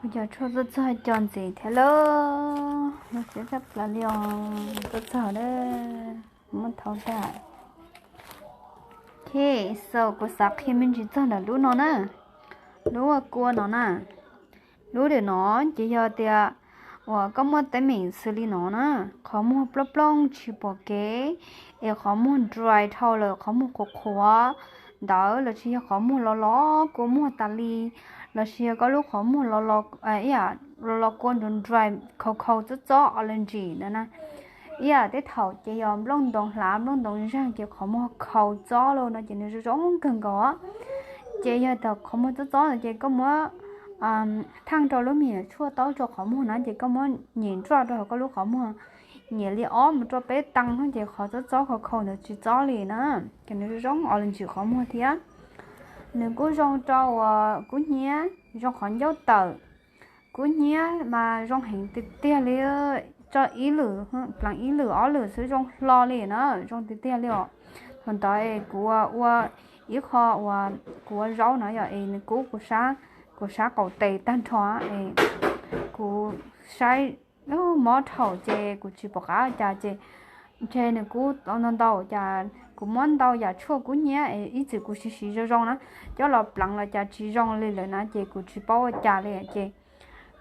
Cov tshuaj txog txog co ntxiv thiab lauj, no txog txog plaws li os, txog txog lawm, muab thau tag. Ok, so kuv xav qhia me ntsis txog ntawm lub no na, lub kua no na. Lub ntawm no ces yog tias uas koj muaj teeb meem xws li no na, qhov muag plooj plooj tsis pom kev, es qhov muag dry dhau lawm, qhov muag qhuav qhuav ntawd, los sis yog qhov muag los los kua muag tas li, los sis yog koj lub qhov muag los los, ib yam los los kua nrov dry, khaus khaus txob txob allergy ntawd na. Ib yam tej thaum ces yog nplooj ntoo hlav nplooj ntoo zaag ces qhov muag khaus txob lauj no ces nws zoo zoo kawg nkaus. Ces yog tias qhov muag txob txob no ces koj muab thaaj rau lub me nyuam tshuaj taub rau qhov muag na, ces koj muab nyem nruaj rau hauv koj lub qhov muag, nyem li ob mus rau peb tee no ces qhov txob txob khaus khaus ntawd tsis txob li na. Ces nws zoo zoo allergy qhov muag thiab. Nws kuj zoo rau uas kub hnyiab, zoo qhov ncauj tawm. Kub hnyiab mas zoo heev tiag tiag li, tso ib lwm, pleev ib lwm ob lwm xwb zoo hlo li na, zoo tiag tiag li os. Thaum ntawd kuv ua ib qho uas kuv ua zaub na yom, es nws kub kuv sab, kuv sab qaum tes tag nrho, es kuv saib mob dhau ces kuv tsis pom qab ua cas ces ntshe nws kub ntau ntau cas kuv muab ntau yam tshuaj kub hnyiab es ib txwm kuv siv siv zoo zoo na, coj los pleev los cas tsis zoo li lawm na ces kuv tsis paub ua cas li ces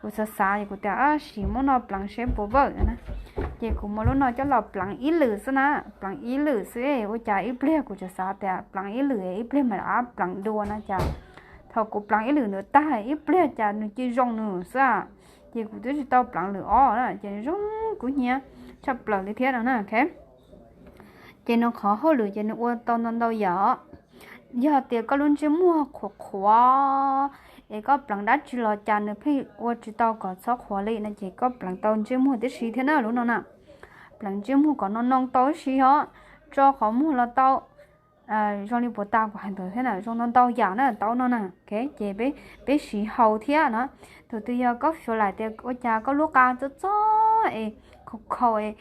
kuv xav xav es kuv tias sim muab no pleev seb puas work na. Ces kuv muab lub no coj los pleev ib lwm xwb na, pleev ib lwm xwb ua cas ib pliag kuv tseem xav tias pleev ib lwm ib pliag mam rov qab pleev dua na cas thaum kuv pleev ib lwm ntawd tag ib pliag cas nws cia zoo nws xwb. Ces kuv twb tsis tau pleev lwm ob na ces zoo kub hnyiab tshaj plaws li thiab no na. Ces nws qhov hauj lwm ces nws ua tau ntau ntau yam. Yog tias koj lub ntsej muag qhuav qhuav es koj pleev dab tsi los cas nws pheej ua tsis tau kom txhob qhuav li no ces koj pleev tau ntsej muag tib si thiab na lub no na. Pleev ntsej muag kom no no tau tib si os, tso qhov muag los tau. Zoo li puas tas kuv hais ntawd thiab na, zoo ntau ntau yam na taub no na. Ces peb siv haus thiab na. Thaum twg yog koj feels like tias ua cas koj lub qa txob txob es khaus khaus es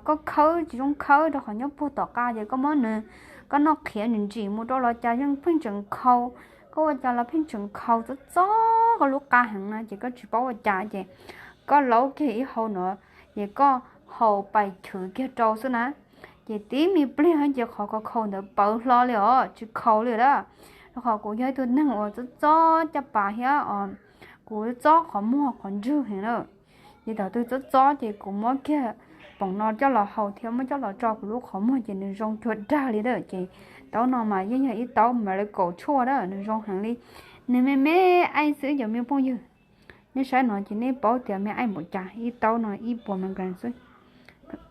koj khawb tsis zoo khawb rau qhov nyob puag tom qa ces koj muab nws, koj noj qhiav nws ntsim mus rau los cas yeej pheej tseem khaus, koj ua cas los pheej tseem khaus txob txob koj lub qa heev na ces koj tsis paub ua cas ces koj laub kiag ib hau no ces koj haus pais chwv kiag rau xwb na. Ces tib me pliag ces qhov khaus khaus ntawd pawv hlo li os, tsis khaus li lawm. Rau qhov kuv yog ib tug neeg uas txob txob caj pas thiab os, kuv txob qhov muag qhov ntswg heev na. Ces thaum twg txob txob ces kuv muab kiag poom no coj los haus thiab muab coj los tso kuv lub qhov muag ces nws zoo cuag dag li lawm. Ces taub no mas yeej yog ib taub miracle tshuaj na, nws zoo heev li. Nws me me aib xwb cov me phooj ywg. Nej saib no ces nej paub tias me aib npaum cas, ib taub no ib puas milligram xwb.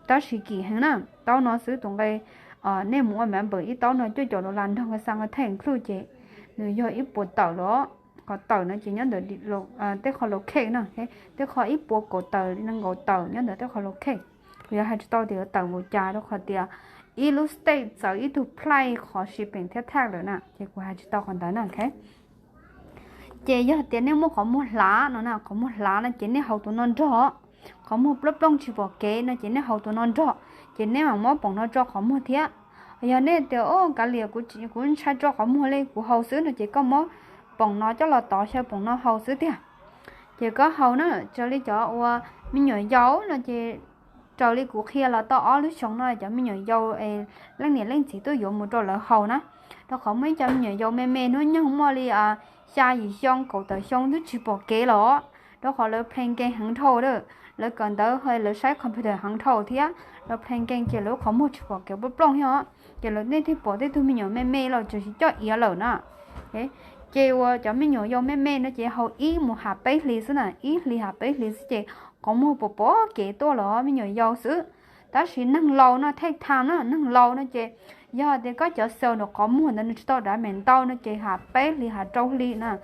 Tab sis kim heev na, taub no xwb tus nqe, nej mus ua member ib taub no cuaj caum dollar nrog nqa xa nqa thaj include ces nws yog ib puas tawm los. Qhov tawm no ces nyob ntawm tej qho locate no, tej qho ib puas kaum tawm nees nkaum tawm nyob ntawm tej qho locate. Kuv yuav hais tsis tau tias yuav tawm npaum cas rau qhov tias ib lub state txawv ib tug price qhov shipping thiab tax lawm na, ces kuv hais tsis tau qhov ntawd na. Ces yog tias nej muaj qhov muag hlav no na, qhov muag hlav no ces nej haus tus no nrog, qhov muag plooj plooj tsis pom kev no ces nej haus tus no nrog, ces nej mam muab poom no tso qhov muag thiab. Yog nej tias o kav liam kuv ntshai tso qhov muag li kuv haus xwb no ces koj muab poom no coj los tov xyaw poom no haus xwb tiag. Ces koj haus na, raws li cov uas me nyuam yaus no ces raws li kuv qhia los tau ob lub xyoo no cov me nyuam yaus leej niam leej txiv tuaj yuav mus rau lawv haus na. Rau qhov muaj ib co me nyuam yaus me me hnub nyoog muaj li xya yim xyoo kaum tawm xyoo twb tsis pom kev los, rau qhov lawv playing game heev dhau lawm, lawv kawm ntawv lawv saib computer heev dhau thiab lawv playing game ces lawv qhov muag tsis pom kev plooj plooj thiab. Ces lawv nej thiaj pom tej tug me nyuam me me los tseem tsis coj iav lawm na. Ces uas cov me nyuam yaus me me no ces haus ib mus has peb hlis xwb na, ib hlis has peb hlis xwb ces qhov muag pom pom kev tuaj los me nyuam yaus xwb. Tab sis neeg laus no take time na, neeg laus no ces yog tias koj cov cell nws qhov muag ntawd nws tsis tau damage ntau no ces has peb hlis has rau hli na,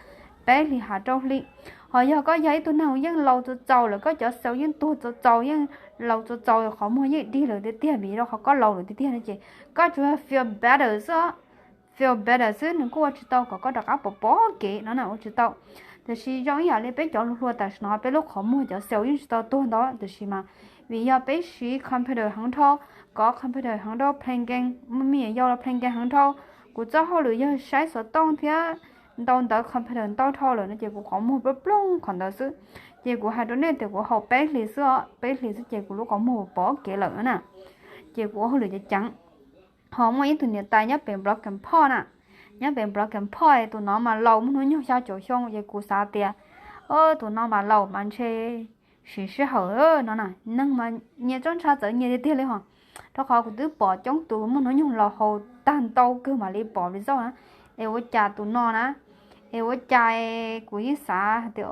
peb hlis has rau hli. Ho yog koj yog ib tug neeg yeej laus txaus txaus lawm, koj cov cell yeej tuag txaus txaus, yeej laus txaus txaus, qhov muag yeej dig lawm tiag tiag vim rau qhov koj laus lawm tiag tiag no ces koj tsuas yog feel better xwb. Feel better xwb, nws kuj ua tsis tau kom koj rov qab pom pom kev no na, ua tsis tau. Tiam sis zoo ib yam li peb cov hluas hluas tam sim no peb lub qhov muag cov cell yeej tsis tau tuag ntau, tiam sis mas vim yog peb siv computer heev dhau, kov computer heev dhau, playing game, muaj me nyuam yaus los playing game heev dhau. Kuv txoj hauj lwm yog saib xov tooj thiab ntau ntawv computer ntau dhau lawm no ces kuv qhov muag plooj plooj qhov ntawd xwb. Ces kuv hais rau nej tias kuv haus peb hlis xwb os, peb hlis xwb ces kuv lub qhov muag pom kev lawm na. Ces kuv ua hauj lwm ceev ceev. Ho muaj ib tug niam tais nyob pem Broken Park na, nyob pem Broken Park, tus no mas laus muaj hnub nyoog xya caum xyoo, ces kuv xav tias, tus no mas laus mas ntshe siv sij hawm no na, neeg mas nyias tsob ntsha txawv nyias tiag tiag li ho. Rau qhov kuv twb pom coob tus muaj hnub nyoog los haus tag ntau kawg mam li pom result na. Es ua cas tus no na, es ua cas kuv yeej xav hais tias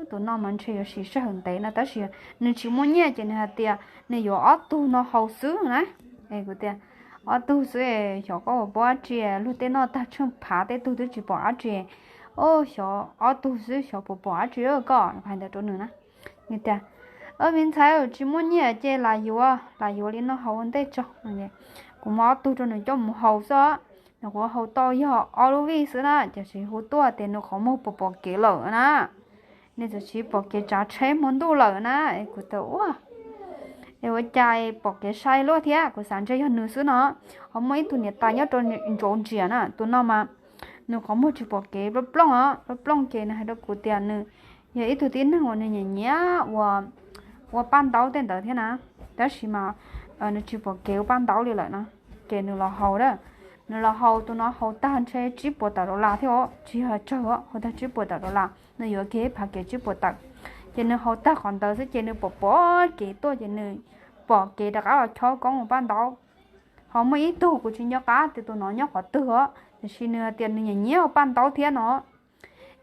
tus no mas ntshe yuav siv sij hawm ntev no, tab sis nws tsis muaj nyiaj ces nws hais tias nws yuav ob tug no haus xwb na. Es kuv tias, ob tug xwb, xyov koj puas pom dab tsi, luag tej noj tag tsheej phav, tej tug twb tsis pom dab tsi. Xyov ob tug xwb, xyov puas pom dab tsi koj, hais ntawd rau nws na. Nws tias, me ntxhais, tsis muaj nyiaj ces lam yuav, lam yuav li no haus ua ntej tso. Kuv muab ob tug rau nws coj mus haus xwb. Nws kuv haus tau yog ob lub vij xwb na, tiam sis hu tuaj tias nws qhov muag pom pom kev lawm na. Nws txawm siv pom kev tsav tsheb hmo ntuj lawm na. Es kuv tias ua, es ua cas pom kev sai luaj thiab, kuv xav ntshe yog nws xwb no. Ho muaj ib tug niam tais nyob rau ntsauv ntsias na, tus no mas nws qhov muag tsis pom kev plooj plooj os, plooj plooj ces nws hais rau kuv tias nws yog ib tug tib neeg uas nws nyiam nyiam ua, ua paj ntaub tej ntawd thiab na, tab sis mas nws tsis pom kev ua paj ntaub li lawm na. Ces nws los haus a, nws los haus, tus no haus tag ntshe tsib puas tawm dollar thiab os, tsis yog tsawg os, haus tag tsib puas tawm dollar, nws yuav kiag ib phav kev tsib puas tawm. Ces nws haus tag qhov ntawd xwb ces nws pom pom kev tuaj ces nws pom kev rov qab los chob koob ua paj ntaub. Ho muaj ib tug kuv tsis nco qab tias tus no nyob qhov twg os, tiam sis nws hais tias nws nyiam nyiam ua paj ntaub thiab no.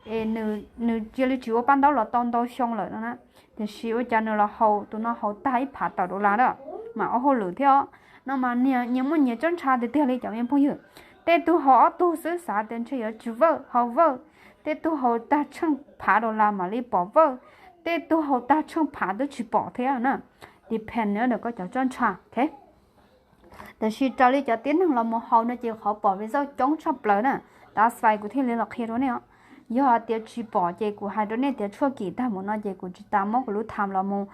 Es nws cia li tsis ua paj ntaub los tau ntau xyoo lawm no na. Tiam sis ua cas nws los haus, tus no haus tag ib phav tawm dollar a, mas ua hauj lwm thiab os. No mas nyias muaj nyias tsob ntsha tiag tiag li cov me phooj ywg. Tej tug haus ob tug xwb xav tias ntshe yuav tsis vawj, haus vawj. Tej tug haus tag tsheej phav dollar mam li pom vawj. Tej tug haus tag tsheej phav twb tsis pom thiab na. Depend ntawm koj cov tsob ntsha. Tab sis raws li cov tib neeg los mus haus no ces qhov pom result coob tshaj plaws na. That's why kuv thiaj li los qhia rau nej os. Yog tias tsis pom ces kuv hais rau nej tias tshuaj kim tag mus no ces kuv tsis tas muab kuv lub tham los mus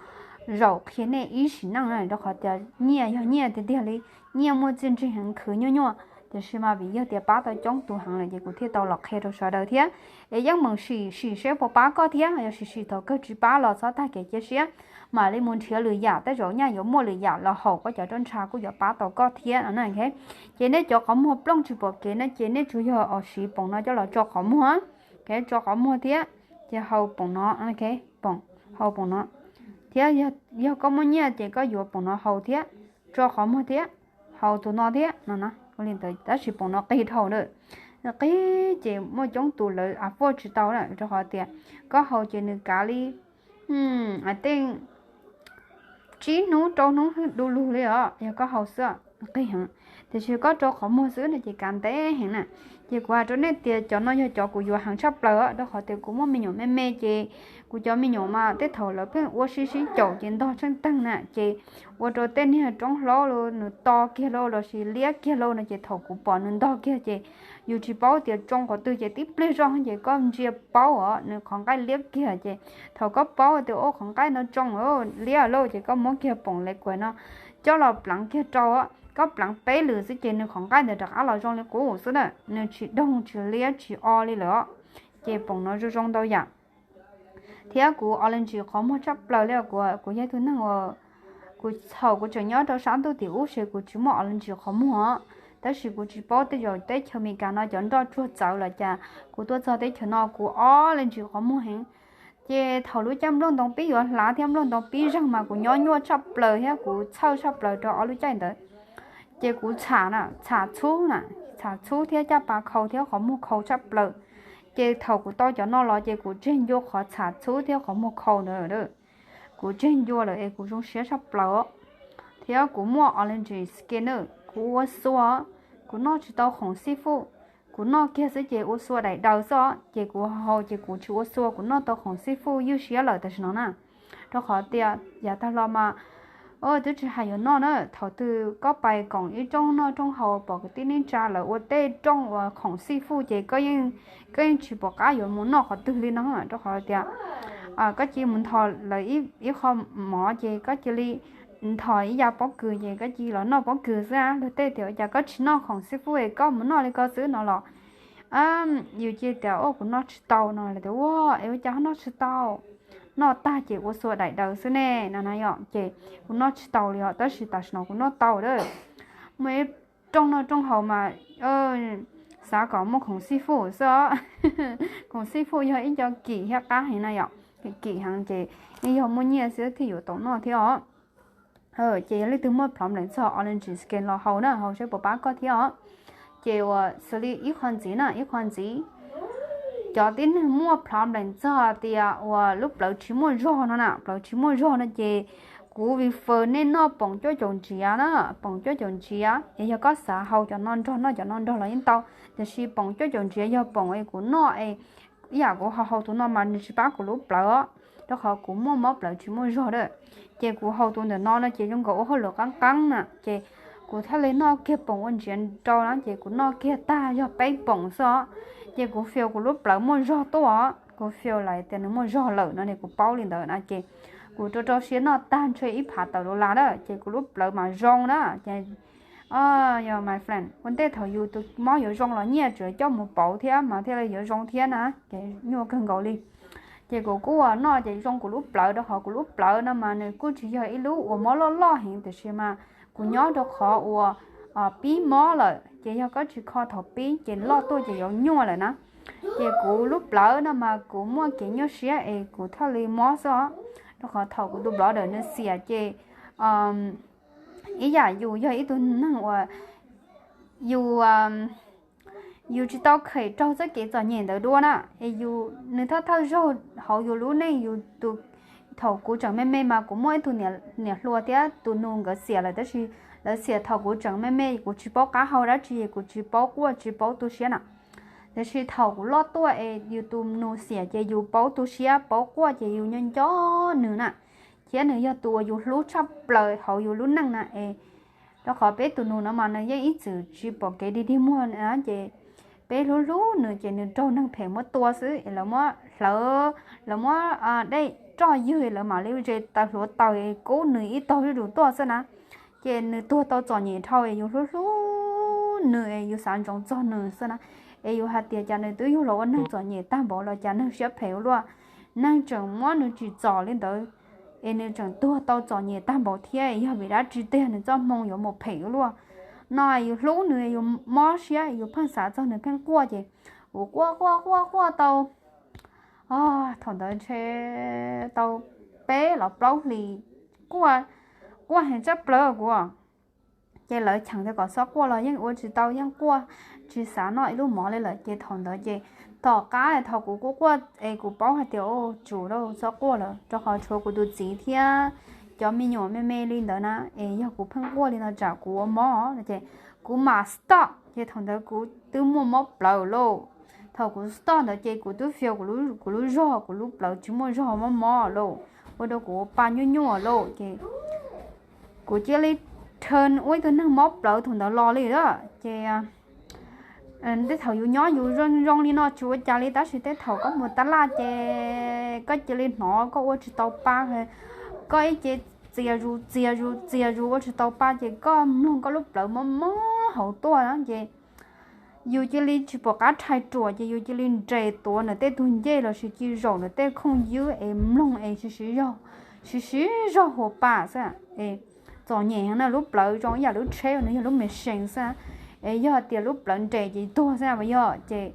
zaum qhia nej ib sim neej na, rau qhov tias nyiaj yog nyiaj tiag tiag li, nyiaj muaj txiaj ntsig heev khwv nyuaj nyuaj. Tiam sis mas vim yog tias pab tau coob tus heev lawm ces kuv thiaj tau los qhia rau sawv daws thiab. Es yeej meem sim sim seb puas pab koj thiab, yog sim sim thaum kawg tsis pab los txhob tag kev cia siab, mam li mus nrhiav lwm yam, tej zaum nyaj yuav muaj lwm yam los haum koj cov tsob ntsha kuj yuav pab tau koj thiab no na. Ces nej cov qhov muag plooj tsis pom kev no ces nej tsuas yog siv poom no coj los tso qhov muag, tso qhov muag thiab, ces haus poom no, haus poom no. Thiab yog koj muaj nyiaj ces koj yuav poom no haus thiab, tso qhov muag thiab, haus tus no thiab no. Tab sis poom no qig dhau na, qig ces muaj coob tus lawv afford tsis tau na, rau qhov tias koj haus ces nws kav li, hais tej tsib hnub rau hnub du lug li os, yog koj haus xwb qig heev. Tiam sis koj rau qhov muag xwb no ces kav ntev heev na. Ces kuv hais rau nej tias cov no yog cov kuv yuav heev tshaj plaws os, rau qhov tias kuv muaj me nyuam me me ces kuv cov me nyuam mas tej thaum lawv pheej ua sib sib caum ces ntog tsheej teeg na, ces ua rau tej niag roob hlaub los nws to kiag lauj lossis liab kiag lauj no ces thaum kuv pom nws ntog kiag ces yus tsis paub tias tsoo qhov twg ces tib pliag zoj ces koj ntsia paub os nws qhov nqaij liab kiag ces thaum koj paub tias ua qhov nqaij no tsoo liab lauj ces koj muab kiag poom le kuav no coj los pleev kiag rau, koj pleev peb lwm xwb ces nws qhov nqaij ntawd rov qab los zoo li qub xwb na, nws tsis doog tsis liab tsis o li lawm. Ces poom no zoo zoo ntau yam. Thiab kuv allergy qhov muag tshaj plaws li, kuv yog ib tug neeg uas kuv thaum kuv tseem nyob rau sab ntuj tim ub ces kuv tsis muaj allergy qhov muag, tab sis kuv tsis paub tej zaum teb chaws Amelikas no cov nroj tsuag txawv los cas, kuv tuaj txog teb chaws no kuv allergy qhov muag heev. Ces thaum lub caij nplooj ntoo pib yuav hlav thiab nplooj ntoo pib zeeg mas kuv nyob nyuaj tshaj plaws thiab kuv txhawj tshaj plaws rau ob lub caij ntawd. Ces kuv txham na, txham txhub na, txham txhub thiab caj pas khau thiab qhov muag khau tshaj plaws. Ces thaum kuv tau cov no los ces kuv tseg ncua qhov txham txhub thiab qhov muag khau ntawd. Kuv tseg ncua lawm es kuv zoo siab tshaj plaws. Thiab kuv muaj allergy skin na, kuv ua xua, kuv noj tsis tau khoom xij fuj, kuv noj kiag xwb ces ua xua daim daws xwb, ces kuv haus ces kuv tsis ua xua, kuv noj tau khoom xij fuj ywj siab lawm tam sim no na. Rau qhov tias yav tag los mas twb tsis hais yuav noj na, thaum twg koj pais koom ib rooj noj rooj haus pom kwv tij neej tsa lawv ua tej rooj uas khoom xij fuj ces koj yeej tsis pom qab yuav mus noj qhov twg li no, rau qhov tias koj cia li mus nthos lawv ib qho mov ces koj cia li nthos ib yav pob kws ces koj cia li los noj pob kws xwb. Luag tej tias ua cas koj tsis noj khoom xij fuj es koj mus noj li ko xwb no los Yus cia tias, Ua kuv noj tsis tau no. Lawv tias, Ua es ua cas ho noj tsis tau? Noj tag ces ua xua daim daws xwb ne no na yom. Ces kuv noj tsis tau li os, tab sis tam sim no kuv noj tau lawm. Muaj ib rooj noj rooj haus mas xav kom muaj khoom xij fuj xwb os. Khoom xij fuj yog ib co kim thiab qab heev na yom, kim heev ces yeej yog muaj nyiaj xwb thiaj yuav tau noj thiab os. Ces yog leej twg muaj problem txog allergy skin los haus na, haus saib puas pab koj thiab os. Ces uas xws li ib qho ntxiv na, ib qho ntxiv, cov tib neeg muaj problem txog tias uas lub plawv tsis muaj zog no na, plawv tsis muaj zog no ces kuv refer nej noj poom cuab caum ntsiav na, poom cuab caum ntsiav es yog koj xav haus cov no nrog noj cov no nrog los yeej tau, tiam sis poom cuab caum ntsiav yog poom es kuv noj es ib yam kuv ho haus tus no mas nws tsis pab kuv lub plawv os, rau qhov kuv muaj mob plawv tsis muaj zog lawm. Ces kuv haus tus ntawm no no ces zoo nkaus ua hauj lwm qeeb qeeb na, ces kuv thiaj li noj kiag poom ua ntsiav rau na, ces kuv noj kiag tag yog peb poom xwb os. Ces kuv feel kuv lub plawv muaj zog tuaj, kuv feel lawm tias nws muaj zog lawm no ne, kuv paub li ntawd na, ces kuv rau rau siab noj tag ntshe ib phav tawm dollar na, ces kuv lub plawv mas zoo na. Ces yog my friend, ua ntej thaum yus tus mob yuav zoo los nyiaj tseem coj mus pauv thiab mas thiaj li yuav zoo thiab na, ces nyuaj kawg nkaus li. Ces kuv kuj ua noj ces zoo kuv lub plawv, rau qhov kuv lub plawv no mas nws kuj tsis yog ib lub uas mob loj loj heev, tiam sis mas kuv nyob rau qhov uas pib mob lawm, ces yog koj tsis kho thaum pib ces loj tuaj ces yuav nyuaj lawm na. Ces kuv lub plawv no mas kuv muaj kev nyuaj siab es kuv thiaj li mob xwb os, rau qhov thaum kuv tus brother nws xiam ces ib yam yus yog ib tug neeg uas yus yus tsis tau khem raug txoj kev txom nyem ntawd dua na, es yus, nws thawj thawj zaug hauv yus lub neej, yus tus, thaum kuv tseem me me mas kuv muaj ib tug niam hluas thiab tus nus nkawd xiam lawm, tab sis lawv xiam thaum kuv tseem me me, kuv tsis paub qab hau dab tsi, kuv tsis paub quaj tsis paub tu siab na. Tiam sis thaum kuv loj tuaj es yus tus nus xiam ces yus paub tu siab paub quaj ces yus nco nco nws na, thiab nws yog tus uas yus hlub tshaj plaws hauv yus lub neej na es, rau qhov peb tus nus no mas nws yeej ib txwm tsis pom kev dig dig muag na, ces peb hlub hlub nws ces nws raug neeg phem muab tua xwb es lawv muab hlawv, lawv muab dej roj ywg, lawv mam li ze taws hluav taws es kub nws ib tog zuj zus tuaj xwb na. Ces nws tuag tau txom nyem dhau es yus hlub hlub nws es yus xav ntsoov txog nws xwb na. Es yus hais tias cas nws twb yug los ua neeg txom nyem tag npaum los cas neeg siab phem ua luaj, neeg tseem muab nws tsim txom li ntawd, es nws tseem tuag tau txom nyem tag npaum thiab, yog vim dab tsi tiag nws txoj hmoo yuav mus phem ua luaj no. Yus hlub nws, yus mob siab, yus pheej xav txog nws pheej quaj ces kuv quaj quaj quaj quaj tau, thaum ntawd ntshe tau peb los plaub hlis, quaj, quaj heev tshaj plaws kuv. Ces lawv cheem tias kom txhob quaj los yeej ua tsis tau, yeej quaj tsis xav noj ib lub mov li lawm. Ces thaum ntawd ces tom qab thaum kuv quaj quaj es kuv paub hais tias, Ua tsum lauj, txhob quaj lawm, rau qhov tshuav kuv tus txiv thiab cov me nyuam me me li ntawd na, es yog kuv pheej quaj li no tsam kuv ua mob no. Ces kuv mam stop, ces thaum ntawd kuv twb muaj mob plawv lauj. Thaum kuv stop ntawd ces kuv twb feel kuv lub zog, kuv lub plawv tsis muaj zog, mob mob lauj, ua rau kuv ua pa nyuaj nyuaj lauj. Ces kuv cia li turn ua ib tug neeg mob plawv thaum ntawd los li a. Ces tej thaum yus nyob yus zoo zoo li no tsis ua cas li, tab sis tej thaum koj mus tab laj ces koj cia li hnov koj ua tsis tau pa, koj ib ce txias zus txias zus txias zus ua tsis tau pa ces koj mloog koj lub plawv mob mob hauv tuaj na. Ces yus cia li tsis pom qab rhais ruam ces yus cia li nres tuav nws tej tug ncej lossis cia li zaum nws tej khooj ywb es mloog es siv siv zog, siv siv zog hua pa xwb. Es txom nyem heev na, lub plawv zoo ib yam lub tsheb, nws yog lub machine xwb. Es yog tias lub plawv nres ces tuag xwb na, yog ces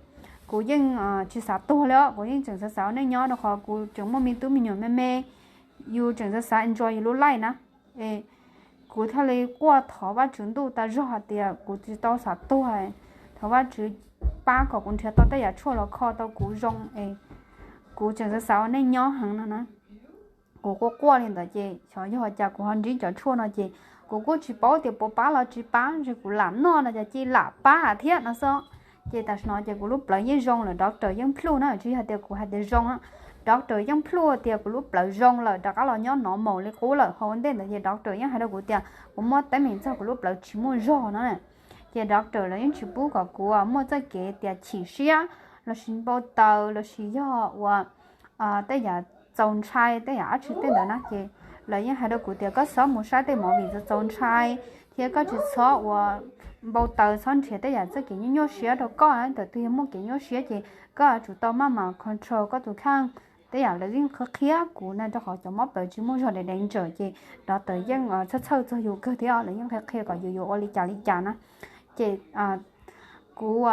kuv yeej tsis xav tuag li os, kuv yeej tseem xav xav ua neej nyob rau qhov kuv tseem muaj me tub me nyuam me me, yus tseem xav xav enjoy yus lub life na. Es kuv thiaj li quaj thov Vajtswv ntuj tas zog hais tias kuv tsis tau xav tuag, thov Vajtswv pab kom kuv nrhiav tau tej yam tshuaj los kho tau kuv zoo es kuv tseem xav xav ua neej nyob heev no na. Kuv quaj quaj li ntawd ces xyov yog cas kuv ho ntsib cov tshuaj no ces kuv kuj tsis paub tias puas pab los tsis pab, ntshe kuv lam noj no ces cia li lam pab thiab no xwb. Ces tam sim no ces kuv lub plawv yeej zoo lawm, doctor yeej plhuj na, tsis yog tias kuv hais tias zoo, doctor yeej plhuj tias kuv lub plawv zoo lawm rov qab los nyob normal li qub lawm. Ho ua ntej ntawd ces doctor yeej hais rau kuv tias kuv muaj teeb meem txog kuv lub plawv tsis muaj zog no. Ces doctor lawv yeej tsis pub kom kuv muaj txoj kev tias chim siab lossis npau taws lossis yog ua tej yam txaus ntshai tej yam dab tsi tej ntawd na. Ces lawv yeej hais rau kuv tias koj txhob mus saib tej movie txaus ntshai, Thiab koj tsis txhob ua npau taws, txhob nrhiav tej yam txoj kev nyuaj nyuaj siab rau koj. Thaum twg yog muaj kev nyuaj siab ces koj yuav tsum tau maj mam control koj tus kheej. Tej yam lawv yeej qhia qhia kuv na, rau qhov cov mob plawv tsis muaj zog dev dev ntsawm ces doctor yeej txhawj txhawj txog yus kawg thiab, lawv yeej qhia qhia kom yus yuav ua li cas li cas na. Ces kuv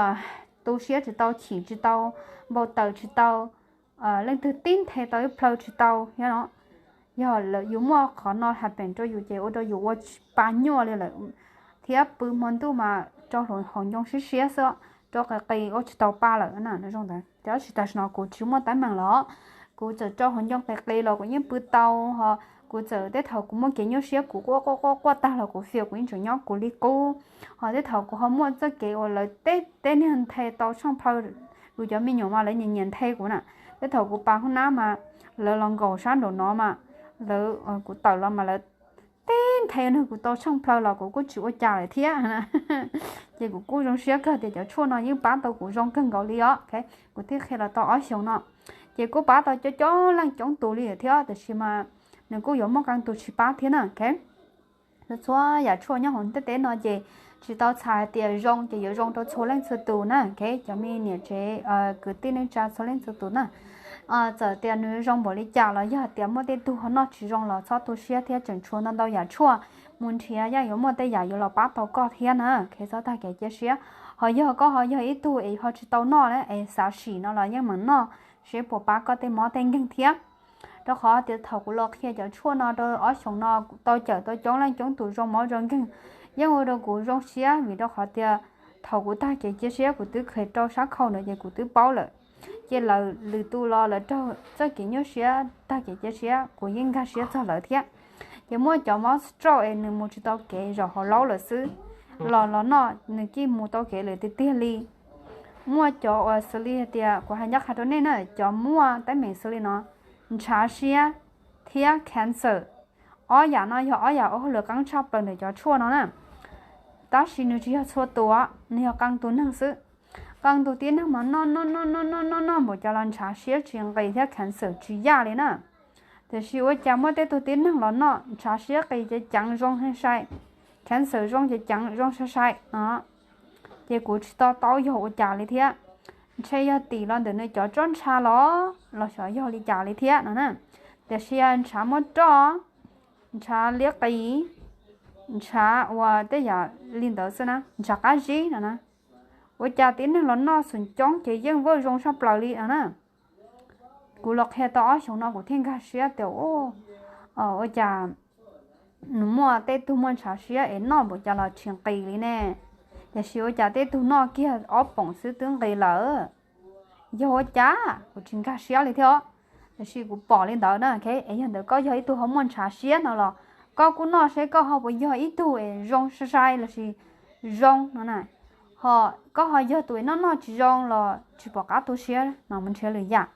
tu siab tsis tau, chim tsis tau, npau taws tsis tau, leej twg tib nthe tau ib plhaw tsis tau thiab no. Yog lawm yus muaj qhov no happen rau yus ces ua rau yus ua tsis pa nyuaj li lawm, thiab pw hmo ntuj mas rau hauv ncoo siab siab xwb, rau qis qis ua tsis tau pa lawm na. Zoo ntawd tab sis tam sim no kuv tsis muaj teeb meem los, kuv txawm rau hauv ncoo qis qis los kuv yeej pw tau, ho kuv txawm tej thaum kuv muaj kev nyuaj siab kuv quaj quaj quaj quaj tag los kuv feel kuv yeej tseem nyob kuv li qub. Ho tej thaum kuv ho muaj txoj kev uas lawv teb teb niag nthe tau tsheej plhaw, kuv cov me nyuam mas lawv nyiam nyiam nthe kuv na. Tej thaum kuv pas hoob nab mas lawv los nkaum sab nraum no mas lawv, kuv tawm los mas lawv tib nthe nws kuv tau tsheej plhaw los kuv kuj tsis ua cas lawm thiab. Ces kuv kuj zoo siab kawg tias cov tshuaj no yeej pab tau kuv zoo kawg nkaus li os. Kuv thiaj qhia los tau ob xyoos no, ces kuj pab tau coob coob leej coob tus li thiab, tiam sis mas nws kuj yuav muaj qee tus tsis pab thiab na. Txhua yam tshuaj nyob hauv ntiaj teb no ces tsis tau txhais hais tias zoo ces yuav zoo rau txhua leej txhua tus na. Cov me niam tsev kwv tij neej tsa txhua leej txhua tus na, txawm tias nws zoo npaum li cas los yog tias muaj tej tug ho noj tsis zoo los txhob tu siab thiab, tseem tshuav ntau ntau yam tshuaj mus nrhiav, yeej yuav muaj tej yam yuav los pab tau koj thiab na. Txhob tag kev cia siab. Ho yog koj ho yog ib tug es ho tsis tau noj na es xav sim no los yeej meem noj seb puas pab koj tej mob tej nkeeg thiab. Rau qhov tias thaum kuv los qhia cov tshuaj no rau ob xyoos no kuv tau cawm tau coob leej coob tus zoo mob zoo nkeeg, yeej ua rau kuv zoo siab vim rau qhov tias thaum kuv tag kev cia siab kuv twb khev rau sab khau ntawd ces kuv twb paub lawm. Ces lawv lwm tus los lawv raug txoj kev nyuaj siab tag kev cia siab kuv yeej nkag siab txog lawv thiab. Ces muaj cov mob stroke es nws mus tsis tau kev zaum hauv laub lawm xwb, los los noj nws cia mus tau kev lawm tiag tiag li. Muaj cov uas xws li hais tias kuv hais ncaj qha rau nej na, cov muaj teeb meem xws li no, ntshav siab thiab cancer, ob yam no yog ob yam ua hauj lwm qeeb tshaj plaws ntawm cov tshuaj no na. Tab sis nws tsis yog txhua tus, nws yog qee tus neeg xwb. Qee tus tib neeg mas noj noj noj noj noj noj noj npaum cas los ntshav siab tsis nqis thiab cancer tsis yaj li na. Tiam sis ua cas muaj tej tug tib neeg los noj ntshav siab qis ceev ceev zoo sai sai, cancer zoo ceev ceev zoo sai sai no. Ces kuv tsis to taub yog ua cas li thiab. Ntshe yog tim los ntawm nws cov tsob ntsha los los xyov yog li cas li thiab no na. Tiam sis ntshav muaj roj, ntshav liab qis, ntshav ua tej yam li ntawd xwb na, ntshav qab zib no na. Ua cas tib neeg los noj xum coob ces yeej vaj zoo tshaj plaws li no na. Kuv los qhia tau ob xyoos no kuv thiaj nkag siab tias ua cas nws muaj tej tug muaj ntshav siab es noj npaum cas los tsis nqis li ne. Tiam sis ua cas tej tug noj kiag ob poom xwb twb nqis lawm. Yog ua cas kuv tsis nkag siab li thiab os. Tiam sis kuv pom li ntawd na, es yog ntawd koj yog ib tug ho muaj ntshav siab no los koj kuj noj seb koj ho puas yog ib tug es zoo sai sai lossis zoo no na. Ho koj ho yog tus es noj noj tsis zoo los tsis pom qab tu siab no mus nrhiav lwm yam.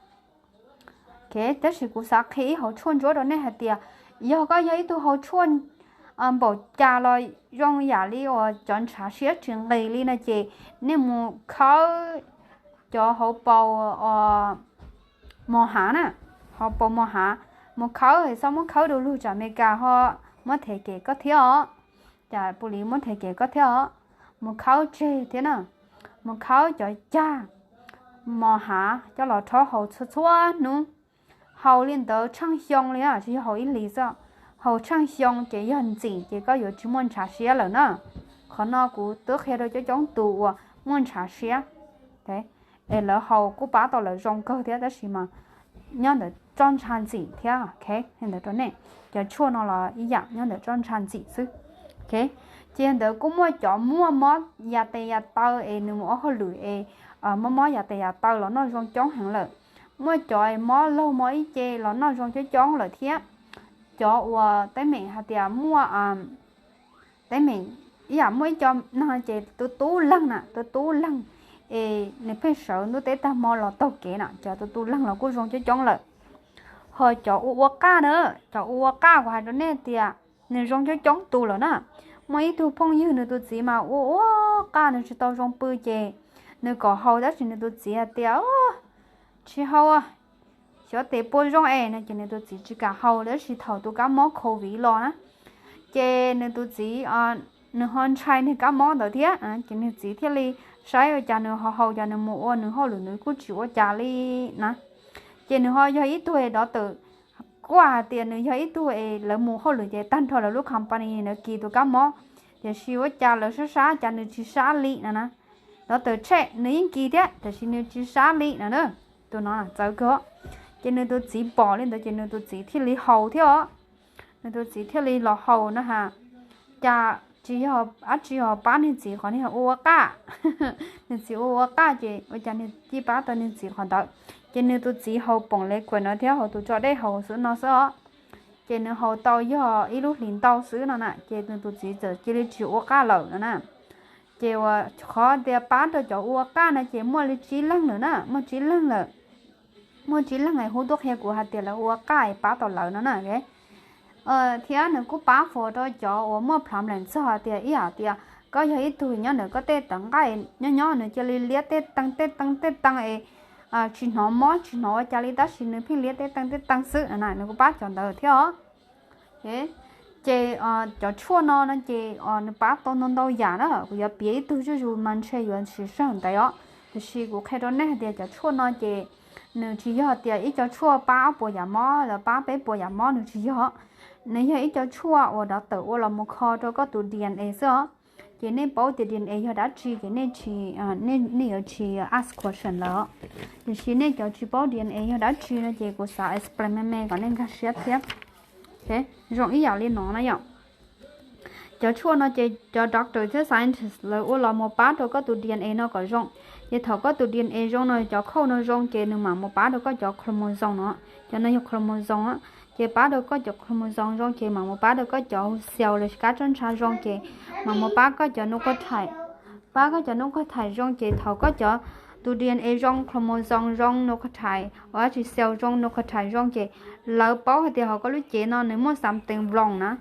Tab sis kuv xav qhia ib hauv tshuaj ntsuab rau nej hais tias yog koj yog ib tug haus tshuaj npaum cas los zoo yam li uas cov ntshav siab tsis nqis li no ces nej mus khawb cov hauv paus mos hav na, hauv paus mos hav, mus khawb, txhob muab khawb du lug tsam Amelikas ho muab them kem koj thiab os. Cas pus lis muab them kem koj thiab os. Mus khawb tseg thiab na, mus khawb cov cag mos hav coj los rhaub haus txhua txhua hnub. Haus li ntawd tsheej xyoo li, tsis yog haus ib hlis xwb, haus tsheej xyoo ces yog ntxim ces koj yuav tsis muaj ntshav siab lawm na. Qhov no kuv twb qhia rau coob coob tus uas muaj ntshav siab es lawv haus kuj pab tau lawv zoo kawg thiab, tab sis mas nyob ntawm tsob ntsha ntxim thiab. Ntawd rau nej, cov tshuaj no los ib yam nyob ntawm tsob ntsha ntxim xwb. Ces ntawd kuj muaj cov muaj mob yas tes yas taw es nws mus ua hauj lwm es mob mob yas tes yas taw los noj zoo coob heev lawm. Muaj cov mob laug mob ib ce los noj zoo coob coob lawm thiab. Cov uas teeb meem hais tias muaj teeb meem ib yam muaj ib co neeg ces tus tub leeg na, tus tub leeg es nws pheej sawv ntuj teb tag hmo los taug kev na, cov tus tub leeg los kuj zoo coob coob lawm. Ho cov ua ua qaj na, cov ua ua qaj kuv hais rau nej tias nws zoo coob coob tus lawm na. Muaj ib tug phooj ywg nws tus txiv mas ua ua qaj nws tsis tau zoo pw ces nws kom haus tab sis nws tus txiv hais tias tsis haus, xyov tes puas zoo es no ces nws tus txiv tsis kam haus, tab sis thaum tus kab mob covid los na ces nws tus txiv nws ho ntshai niag kab mob ntawd thiab, ces nws txiv thiaj li saib ua cas nws ho haus, cas nws mus ua nws hauj lwm nws kuj tsis ua cas li na. Ces nws ho yog ib tug doctor, kuj hais tias nws yog ib tug es lawv mus hauj lwm ces tag nrho lawv lub company nws kis tus kab mob, tiam sis ua cas lawv sab sab cas nws tsis sab li no na. Doctor check nws yeej kis thiab tiam sis nws tsis sab li no na. Tus no txawv kawg. Ces nws tus txiv pom li ntawd ces nws tus txiv thiaj li haus thiab os. Nws tus txiv thiaj li los haus no ha. Cas tsis yog dab tsi ho pab nws txiv qhov niag ua ua qaj. Nws txiv ua ua qaj ces ua cas nws cia pab tau nws txiv qhov ntawd. Ces nws tus txiv haus poom le kuam no thiab haus tus tso dej haus xwb no xwb os. Ces nws haus tau yog ib lub hlis ntau xwb no na ces nws tus txiv txawm cia li tsis ua qaj lawm no na. Ces uas qhov tias pab rau cov ua qaj no ces muaj li tsib leeg lawm na, muaj tsib leeg lawm. Muaj tsib leeg es hu tuaj qhia kuv hais tias lawv ua qaj es pab tau lawv no na. Thiab nws kuj pab fuas rau cov uas muaj problem txog hais tias ib yam tias koj yog ib tug nyob ntawm koj tej tawv nqaij nyob nyob nws cia li liab tej teev tej teev tej teev es tsis hnov mob tsis hnov ua cas li tab sis nws pheej liab tej teev tej teev xwb na, nws kuj pab cov ntawd thiab os. Ces cov tshuaj no no ces nws pab tau ntau ntau yam na, kuv yuav piav ib tug zuj zus mas ntshe yuav siv sij hawm ntev os, tiam sis kuv qhia rau nej hais tias cov tshuaj no ces nws tsis yog tias ib co tshuaj pab ob puas yam mob los pab peb puas yam mob, nws tsis yog. Nws yog ib co tshuaj uas doctor ua los mus kho rau koj tus D N A xwb os. Ces nej paub tias D N A yog dab tsi ces nej tsis, nej yuav tsis ask question lawm. Tiam sis nej cov tsis paub D N A yog dab tsi no ces kuv xav explain me me kom nej nkag siab thiab. Zoo ib yam li no na yom. Cov tshuaj no ces cov doctor thiab scientist lawv ua los mus pab rau koj tus D N A no kom zoo. Ces thaum koj tus D N A zoo no cov code no zoo ces nws mam mus pab rau koj cov chromosome no. Cov no yog chromosome, ces pab rau koj cov chromosome zoo ces mam mus pab rau koj cov cell los kab tsob ntsha zoo ces mam mus pab koj cov nucleotide. Pab koj cov nucleotide zoo ces thaum koj cov, tus D N A zoo, chromosome zoo, nucleotide, ua dab tsi, cell zoo, nucleotide zoo ces lawv paub hais tias hauv koj lub cev no nws muaj something wrong na.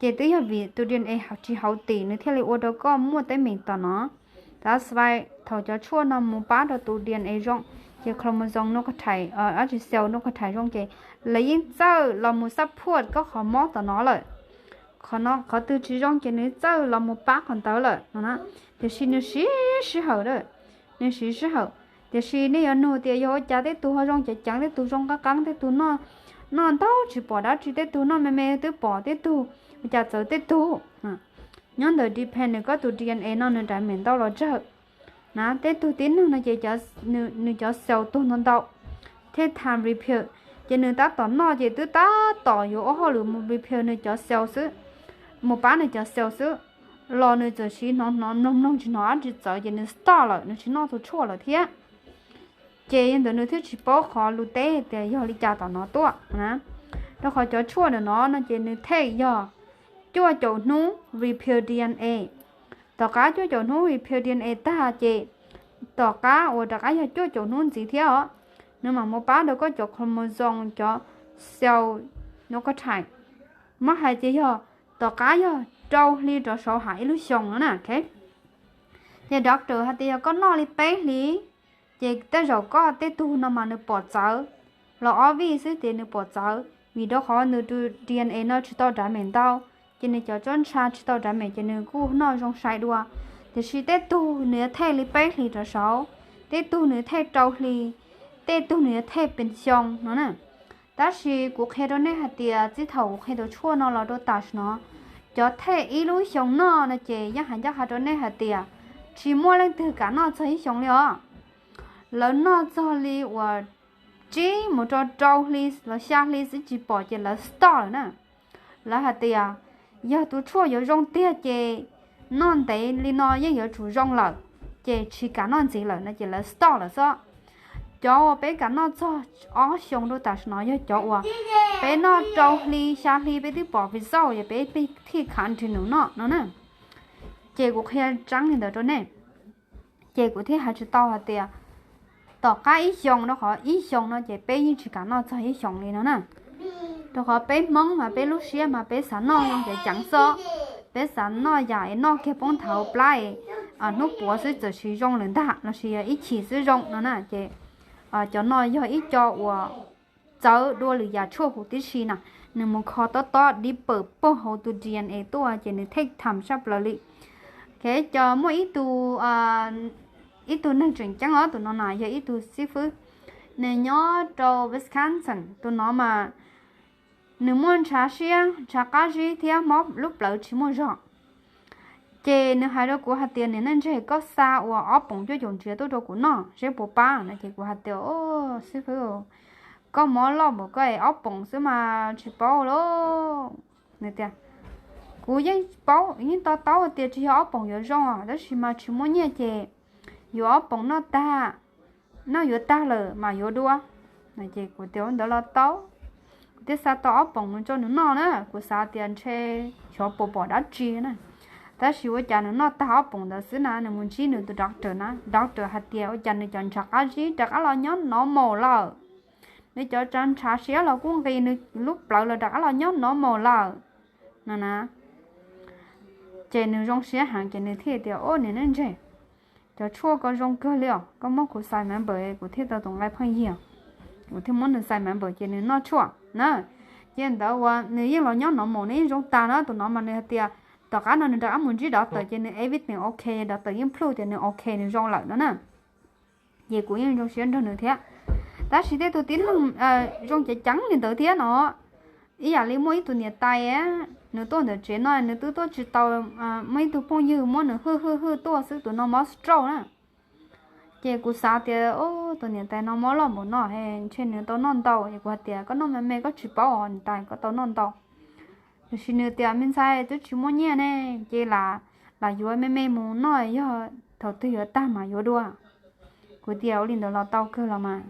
Ces twb yog vim tus D N A tsis hauv tim nws thiaj li ua rau koj muaj teeb meem tom no. That's why thaum cov tshuaj no mus pab rau tus D N A zoo, ces chromosome nucleotide, dab tsi, cell nucleotide zoo ces lawv yeej txawj los mus support koj qhov mob tom no lawm. Qhov no qhov twg tsis zoo ces nws txawj los mus pab qhov ntawd lawm no na. Tiam sis nws siv sij hawm, nws siv sij hawm. Tiam sis nej yuav nug tias yog ua cas tej tug ho zoo ceev ceev, tej tug zoo qab qeeb, tej tug noj ntau tsis pom dab tsi, tej tug noj me me twb pom, tej tug ua cas txawv tej tug. Nyob ntawm depend nws koj tus D N A no nws damage ntau los tsawg na. Tej tug tib neeg no ces nws cov cell tuag ntau ntau, thiaj time repair. Ces nws tab tom noj ces twb tab tom yuav ua hauj lwm mus repair nws cov cell xwb, mus pab nws cov cell xwb, los nws txawm siv hnov hnov mloog mloog tsis hnov dab tsi txawv ces nws stop lawm, nws tsis noj tus tshuaj lawm thiab. Ces yog ntawd nws thiaj tsis paub qhov lus teb tias yog li cas tom no tuaj na. Rau qhov cov tshuaj ntawm no no ces nws take yog cuaj caum hnub repair D N A. Tom qab cuaj caum hnub repair D N A tag ces tom qab uas rov qab yog cuaj caum hnub ntxiv thiab os, nws mam mus pab rau koj cov chromosome, cov cell nucleotide. Muab hais tias yog tom qab yog rau hli rov saud hais ib lub xyoo no na. Ces doctor hais tias yog koj noj li peb hlis, ces tej zaum koj tej tug no mas nws pom txawv, los ob vij xwb ces nws pom txawv, vim rau qhov nws tus D N A no tsis tau damage ntau, ces nws cov tsob ntsha tsis tau damage ces nws kuj noj zoo sai dua. Tiam sis tej tug nws yuav take li peb hlis rov saud, tej tug nws yuav take rau hli, tej tug nws yuav take pes xyoo no na. Tab sis kuv qhia rau nej hais tias txij thaum kuv qhia tus tshuaj no los rau tam sim no, cov take ib lub xyoo noj no ces yeej hais ncaj qha rau nej hais tias tsis muaj leej twg kam noj txog ib xyoo li os. Lawv noj txog li uas tsib mus rau rau hli los xya hli xwb tsis pom ces lawv stop lawm na. Lawv hais tias yog tus tshuaj yuav zoo tiag ces noj ntev li no yeej yuav tsum zoo lawm, ces tsis kam noj ntxiv lawm no ces lawv stop lawm xwb. Cov uas peb kam noj txog ob xyoo rau tam sim no yog cov uas peb noj rau hli xya hli peb twb pom result es peb thiaj kam continue noj no na. Ces kuv qhia tseeb li ntawd rau nej. Ces kuv thiaj hais tsis tau hais tias tom qab ib xyoo, rau qhov ib xyoo no ces peb yeej tsis kam noj txog ib xyoo li no na. Rau qhov peb Hmoob mas peb lub siab mas peb xav noj zoo ceev ceev xwb, peb xav noj yam es noj kiag poob nthav plab es hnub puav xwb txawm siv zoo lawm ntag lossis yog ib chim xwb zoo no na. Ces cov no yog ib co uas txawv dua lwm yam tshuaj huv tib si na. Nws mus kho tob tob dib pawm pog hauv tus D N A tuaj ces nws thej tham sab plaws li. Ces cov muaj ib tug, ib tug neeg tseem ceeb os, tus no na yog ib tug xib fwb, nws nyob rau Wisconsin. Tus no mas nws muaj ntshav siab ntshav qab zib thiab mob lub plawv tsis muaj zog. Ces nws hais rau kuv hais tias, niam neej ntseg, koj xa uas ob poom cuaj caum ntsiav tuaj rau kuv noj seb puas pab no. Ces kuv hais tias, xib fwb, koj mob loj npaum koj es ob poom xwb mas tsis paub lauj. Nws tias, kuv yeej paub yeej to taub hais tias tsis yog ob poom yuav zoo os, tab sis mas tsis muaj nyiaj ces yuav ob poom noj tag, noj yuav tag lawm mas yuav dua. Ces kuv tias ua ntawd los tau. Kuv thiaj xa tau ob poom mus rau nws noj na, kuv xav tias ntshe xyov puas pom dab tsi na. Tab sis ua cas nws noj tag ob poom ntawd xwb na nws mus ntsib nws tus doctor na, doctor hais tias ua cas nws cov ntshav qab zib rov qab los nyob normal lawm, nws cov ntshav siab los kuj nqis, nws lub plawv los rov qab los nyob normal lawm no na. Ces nws zoo siab heev ces nws thiaj tias, o niam neej ntseg, cov tshuaj ko zoo kawg li os, koj muab kuv sign member, kuv thiaj tau tus nqaij pheej yig, kuv thiaj muab nws sign member ces nws noj tshuaj na. Ces ntawd uas nws yeej los nyob normal, nws yeej zoo tag na. Tus no mas nws hais tias tom qab no nws rov qab mus ntsib doctor ces nws everything ok, doctor yeej prove tias nws ok, nws zoo lawm no na. Ces kuv yeej zoo siab nrog nws thiab. Tab sis tej tug tib neeg zoo ceev ceev li ntawd thiab no, ib yam li muaj ib tug niam tais, nws tuaj ntawm tsev no nws twb tuaj tsis tau, muaj ib tug phooj ywg muab nws hwj hwj hwj tuaj xwb, tus no mob stroke na. Ces kuv xav tias, tus niam tais no mob loj npaum no ntshe nws tau noj ntau. Ces kuv hais tias koj noj me me koj tsis paub os niam tais, koj tau noj ntau. Tiam sis nws tias me ntxhais, twb tsis muaj nyiaj ne, ces lam, lam yuav me me mus noj, yog thaum twg yuav tag mas yuav dua. Kuv tias ua li ntawd los tau kawg los mas.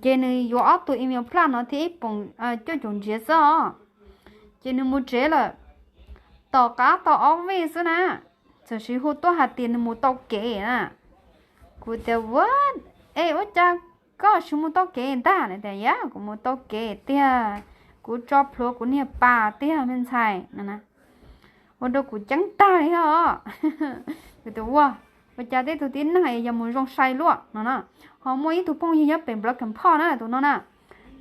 Ces nws yuav ob tug immunoglobulin no thiab ib poom cuaj caum ntsiav xwb os. Ces nws mus tsev lawm. Tom qab tau ob vij xwb na, txawm siv hu tuaj hais tias nws mus tau kev na. Kuv tias, what? Es ua cas koj siv mus tau kev ntag? Nws tias, yog kuv mus tau kev tiag, kuv tso plhuav kuv niag pas tiag me ntxhais no. Ua rau kuv ceeb tag li os. Kuv tias, ua, ua cas tej tug tib neeg es yog mus zoo sai luaj no na. Ho muaj ib tug phooj ywg nyob pem Broken Bow na, tus no na.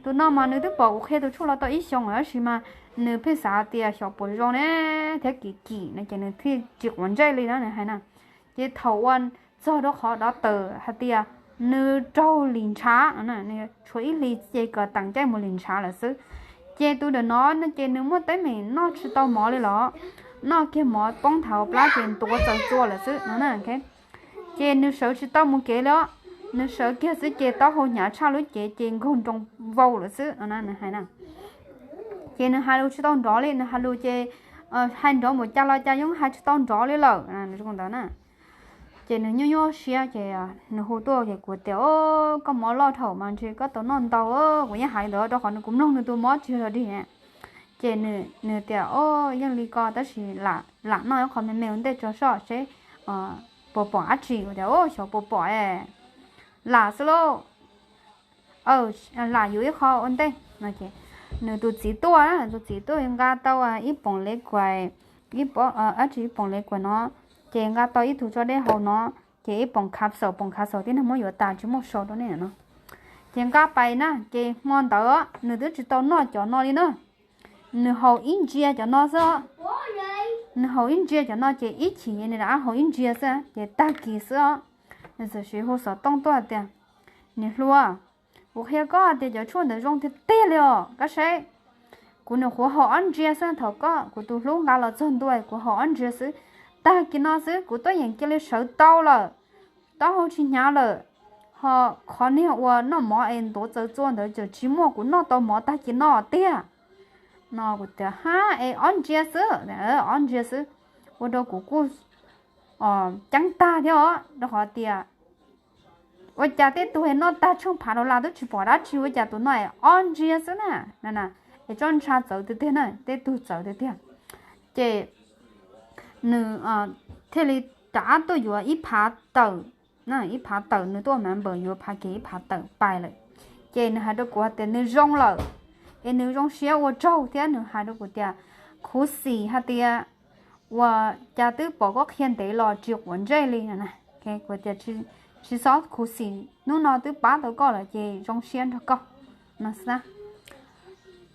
Tus no mas nws twb pom kuv qhia tus tshuaj los tau ib xyoos lawm tab sis mas nws pheej xav tias xyov puas zoo ne thiab kim kim no ces nws thiaj tsis quav ntsej li na nws hais na. Ces thaum uas txog rau qhov doctor hais tias nws raug lim ntshav, nws tshuav ib hlis ces kom teem caij mus lim ntshav lawm xwb. Ces tus ntawm no no ces nws muaj teeb meem noj tsis tau mov li los, noj kiag mov poob nthav plab ces ntuav txaws txua lawm xwb no. Ces nws sawv tsis tau mus kev li os, nws sawv kiag xwb ces taub hau hnyav tshaj lub cev ces nkaug nroo vau lawm xwb no nws hais na. Ces nws hais lus tsis tau nrov li, nws hais lus ces hais nrov npaum cas los cas yeej hais tsis tau nrov li lawm ntawd na. Ces nws nyuaj nyuaj siab ces nws hu tuaj ces kuv tias, o, koj mob loj dhau mas ntshe koj tau noj ntau. Kuv yeej hais li ntawd rau qhov nws, kuv mloog nws tus mob tsis yog dig. Ces nws tias, o, yeej li ko tab sis lam noj ib qho me me ua ntej tso seb puas pom dab tsi. Kuv tias, o, xyov puas pom, lam xwb lauj. Lam yuav ib qho ua ntej no. Ces nws tus txiv tuaj, tus txiv tuaj nqa tau ib poom le kuam, dab tsi ib poom le kuam no, ces nqa tau ib tug tso dej haus no, ces ib poom khav xaum, poom khav xaum tib neeg muab yuav tas tsis muaj sau rau nej no. Ces nqa pais na, ces hmo ntawd nws twb tsis tau noj cov no li na. Nws haus ib ntsia cov no xwb. Nws haus ib ntsia cov no ces ib chim nws rov qab haus ib ntsia xwb ces tag kis xwb os. Nws txawm siv hu xov tooj tuaj tias, niam hluas, kuv qhia koj tias cov tshuaj ntawd zoo tiag tiag li os, koj saib. Kuv nyuam qhuav haus ob ntsia xwb, thaum koj kuv tus hlub nqa los txog ntua kuv haus ob ntsia xwb, tag kis no xwb kuv tuaj yeem cia li sawv tau lawm, taub hau tsis hnyav lawm, ho qhov niag uas noj mov es ntuav txaws txua ntawd txawm tsis muaj, kuv noj tau mov tag kis no tiag. No kuv tias, hab, es ob ntsia xwb, ob ntsia xwb. Ua rau kuv kuj ceeb tag thiab os, rau qhov tias ua cas tej tug noj tag tsheej phav dollar twb tsis pom dab tsi, ua cas tus no es ob ntsia xwb na. Es tsob ntsha txawv tiag tiag na, tej tug txawv tiag tiag. Ces nws thiaj li rov qab tuaj yuav ib phav tawm, ib phav tawm, nws tuaj member yuav phav kev ib phav tawm pais lawm. Ces nws hais rau kuv hais tias nws zoo lawm, es nws zoo siab ua tsaug thiab nws hais rau kuv tias, khuv xim hais tias ua cas twb pom koj qhia ntev los tsis quav ntsej li. Kuv tias, tsis txhob khuv xim, hnub no twb pab tau koj lawm ces zoo siab nrog koj no xwb.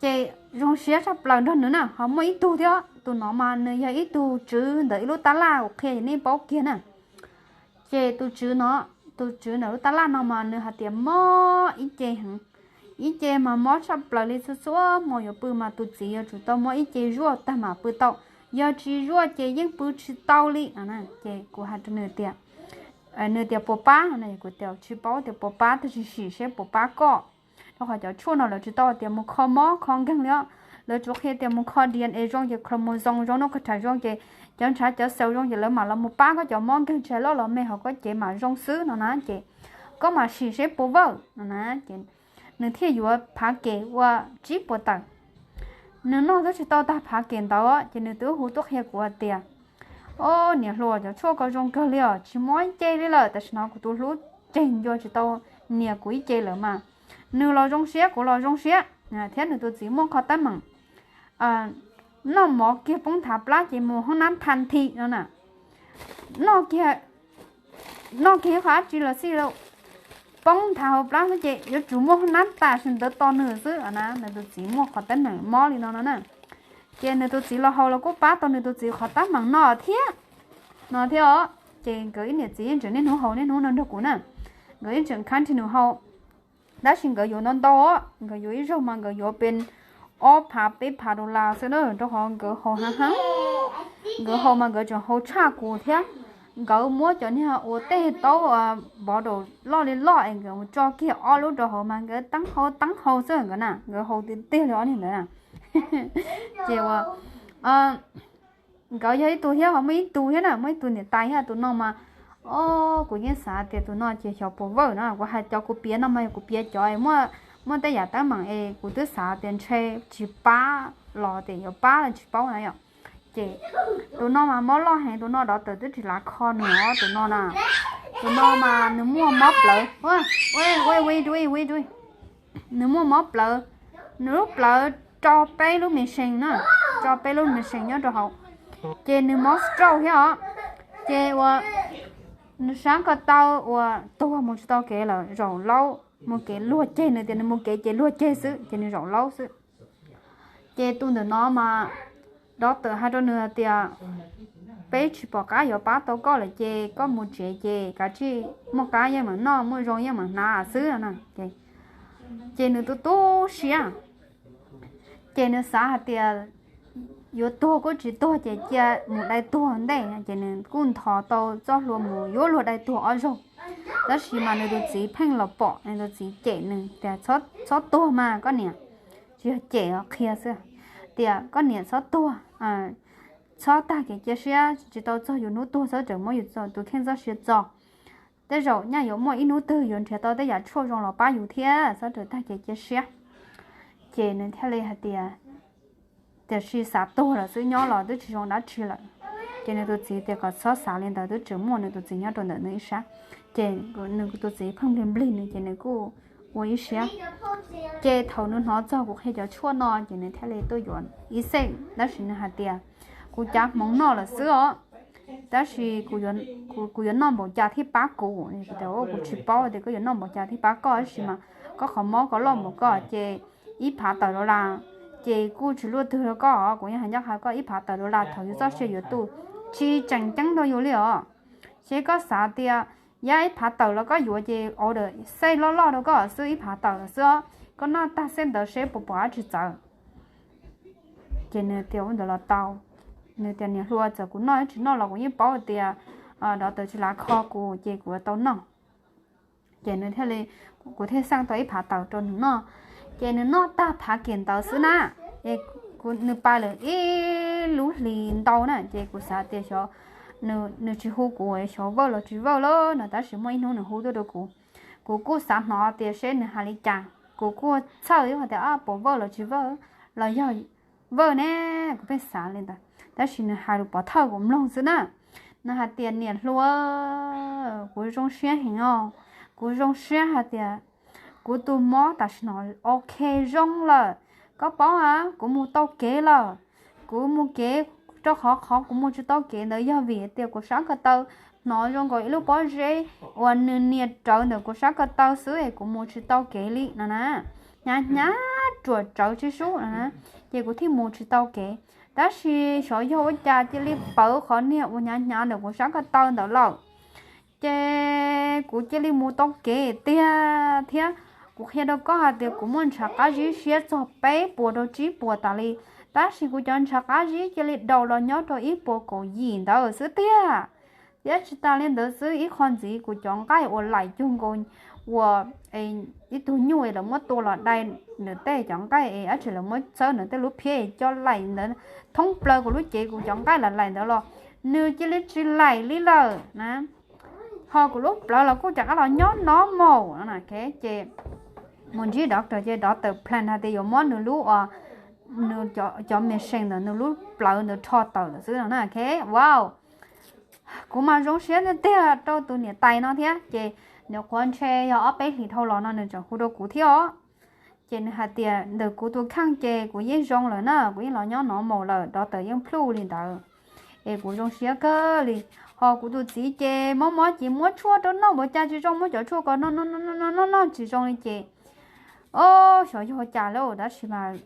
Ces zoo siab tshaj plaws nrog nws na. Ho muaj ib tug thiab, tus no mas nws yog ib tug tswv ntawm ib lub tab laj uas qhia nej paub kiag na. Ces tus tswv no, tus tswv ntawm lub tab laj no mas nws hais tias mob ib ce heev, ib ce mas mob tshaj plaws li. Txhua txhua hmo yuav pw mas tus txiv yuav tsum tau muab ib ce zuaj tag mam pw tau, yog tsis zuaj ces yeej pw tsis tau li. Ces kuv hais rau nws tias, nws tias puas pab no, kuv tias tsis paub tias puas pab, tab sis sim seb puas pab koj. Rau qhov cov tshuaj no lawv tsis tau tias mus kho mob kho nkeeg li os. Lawv tsuas qhia tias mus kho D N A zoo ces chromosome zoo, nub kho rhais zoo ces cov ntshav cov xaus zoo ces lawv mam los mus pab koj cov mob nkeeg, tsis hais loj los me, hos koj cev mam zoo xwb no na. Ces koj mam sim seb puas vawj no na. Ces nws thiaj yuav phav kem ua tsib puas tawm. Nws noj twb tsis tau tag phav kem ntawd ces nws twb hu tuaj qhia kuv hais tias, o, niam hluas, cov tshuaj ko zoo kawg li os, tsis mob ib ce li lawm. Tam sim no kuv tus hlub ceg ncua tsis tau nias kuv ib ce lawm mas. Nws los zoo siab kuv los zoo siab, thiab nws tus txiv muaj qhov teeb meem noj mov kiag poob nthav plab ces mus hoob nab tha nthi no na. Noj kiag, noj kiag ib qho dab tsi los xij poob nthav hauv plab xwb ces yuav tsum muaj hoob nab tas sim ntawd tos nws xwb na. Nws tus txiv muaj qhov teeb meem mob li no no na. Ces nws tus txiv los haus los kuj pab tau nws tus txiv qhov teeb meem no thiab, no thiab os. Ces nkawd ib niam txiv yeej tseem niaj hnub haus niaj hnub no nrog kuv na. Nkawd yeej tseem continue haus, tab sis nkawd yuav ntau ntau, nkawd yuav ib zaug mas nkawd yuav pes ob phav peb phav dollar xwb na, rau qhov nkawd haus heev heev. Nkawd haus mas nkawd tseem haus tshaj kuv thiab. Nkawd muab cov niag ua tej taub bottle loj li loj es nkawd mus tso kiag ob lub rau hauv mas nkawd teeb haus teeb haus xwb nkawd na, nkawd haus tiag tiag li ob niag ntawd na. Ces ua nkawd yog ib tug thiab ho muaj ib tug thiab na, muaj ib tug niam tais thiab. Tus no mas, o, kuv yeej xav tias tus no ces xyov puas vawj no. Kuv hais cov kuv piav no mas yog kuv piav cov muaj, muaj tej yam teeb meem es kuv twb xav tias ntshe tsis pab los tias yuav pab los tsis paub na yom. Ces tus no mas mob loj heev, tus no dov tawm twb tsis lav kho nws os, tus no na. Tus no mas nws muaj mob plawv, nws muaj mob plawv, nws lub plawv rau peb lub machine na, rau peb lub machine nyob rau hauv, ces nws mob stroke thiab os. Ces ua nws sab ko taw ua tuag mus tsis tau kev lawm, zaum laub mus kev luag ceg, nws tias nws mus kev ces luag ceg xwb ces nws zaum laub xwb. Ces tus ntawm no mas dov tawm hais rau nws hais tias peb tsis pom qab yuav pab tau koj lawm ces koj mus tsev ces kav tsij muaj qab yeej meem noj, muaj zoo yeej meem hnav xwb no. Ces nws tu tu siab, ces nws xav hais tias yuav tuag kuj tsis tuag ces cia mus dai tuag ntej, ces nws kuj nthos tau txoj hlua mus yuav luag dai tuag ob zaug. Tab sis mas nws tus txiv pheej los pom, nws tus txiv cem nws tias txhob tuag mas koj niam, tsis yog cem os, qhia xwb, tias koj niam txhob tuag, txhob tag kev cia siab, tsis tau txog yus hnub tuag txhob tseem muab yus tus kheej txoj sia txo. Tej zaum nyaj yuav muaj ib hnub twg yuav nrhiav tau tej yam tshuaj zoo los pab yus thiab, txhob tseem tag kev cia siab. Ces nws thiaj li hais tias tiam sis xav tuag lawm xwb, nyob los twb tsis zoo dab tsi lawm. Ces nws tus txiv tias kom txhob xav li ntawd, twb tseem muaj nws tus txiv nyob rau ntawm nws ib sab. Ces nws tus txiv pheej nplig nplig nws ces nws kuj ua ib siab. Ces thaum nws hnov txog kuv qhia cov tshuaj no ces nws thiaj li tuaj yuav ib xeem, tab sis nws hais tias kuv cav hmoov noj lawm xwb os, tab sis kuv yuav noj npaum cas thiaj pab kuv? Kuv tias kuv tsis paub tias koj yuav noj npaum cas thiaj pab koj, tab sis mas koj qhov mob ko loj npaum koj ces ib phav tawm dollar ces kuj tsis luaj twg rau koj. Kuv yeej hais ncaj qha koj, ib phav tawm dollar thaum yus txoj sia yuav tu tsis tseem ceeb rau yus li os. Seb koj xav tias yab ib phav tawm los koj yuav ces order xej loj loj rau koj xwb, ib phav tawm lawm xwb os, koj noj tag xej ntawd seb puas pom dab tsi txawv. Ces nws tias ua ntawd los tau. Nws tias niam hluas, txawm kuv noj tsis noj los kuv yeej paub tias dov tawm tsis lav kho kuv ces kuv yuav tau noj. Ces nws thiaj li, kuv thiaj xaj tau ib phav tawm rau nws noj. Ces nws noj tag phav kem ntawd xwb na, es nws pais lawm ib lub hlis ntau na, ces kuv xav tias xyov nws tsis hu kuv xyov vawj los tsis vawj lawm no, tab sis muaj ib hnub nws hu tuaj rau kuv. Kuv kuj xav hnov tias seb nws hais li cas, kuv kuj txhawj ib qho tias puas vawj los tsis vawj, los yog vawj ne, kuv pheej xav li ntawd. Tab sis nws hais lus pov thawj kuv mloog xwb na. Nws hais tias niam hluas, kuv zoo siab heev os, kuv zoo siab hais tias kuv tus mob tam sim no ok zoo lawm. Koj paub a, kuv mus tau kev lawm. Kuv mus kev, rau qhov qhov kuv mus tsis tau kev ntawd yog vim tias kuv sab ko taw hnov zoo nkaus ib lub pob zeb uas nws nias rawv ntawm kuv sab ko taw xwb es kuv mus tsis tau kev li no na. Hnyav hnyav ruam tsawv tib sub no na, ces kuv thiaj mus tsis tau kev. Tab sis xyov yog ua cas cia li pawv qhov niag uas hnyav hnyav ntawm kuv sab ko taw ntawd lawm. Ces kuv cia li mus tau kev tiag thiab. Kuv qhia rau koj hais tias kuv muaj ntshav qab zib siab txog peb puas rau tsib puas tas li, tab sis kuv cov ntshav qab zib cia li daus los nyob rau ib puas kaum yim ntawd xwb tiag. Thiab tsis tas li ntawd xwb, ib qho ntxiv kuv cov nqaij uas laim cuag nkaus uas ib tug nyuj lawv muab tua los dai nws tej cov nqaij es dab tsi lawv muab txawb nws tej lub phiab coj laim ntawd thoob plaws kuv lub cev, kuv cov nqaij lam laim ntawd los nws cia li tsis laim li lawm na. Ho kuv lub plawv los kuj rov qab los nyob normal no na. Ces mus ntsib doctor ces doctor plan hais tias yuav muab nws lub, nws cov machine ntawd nws lub plawv ntawd rho tawm lawm xwb no na. Wow, kuv mas zoo siab tiag tiag rau tus niam tais no thiab. Ces nws qhuav ntshe yog ob peb hlis dhau los no nws tseem hu rau kuv thiab os. Ces nws hais tias ntawm kuv tus kheej ces kuv yeej zoo lawm na, kuv yeej los nyob normal lawm, doctor yeej plhuj li ntawd. Es kuv zoo siab kawg li. Ho kuv tus txiv ces mob mob ces muab tshuaj rau noj npaum cas tsis zoo, muab cov tshuaj ko noj noj noj noj tsis zoo li ces, o, xyov yog cas lawm tab sis mas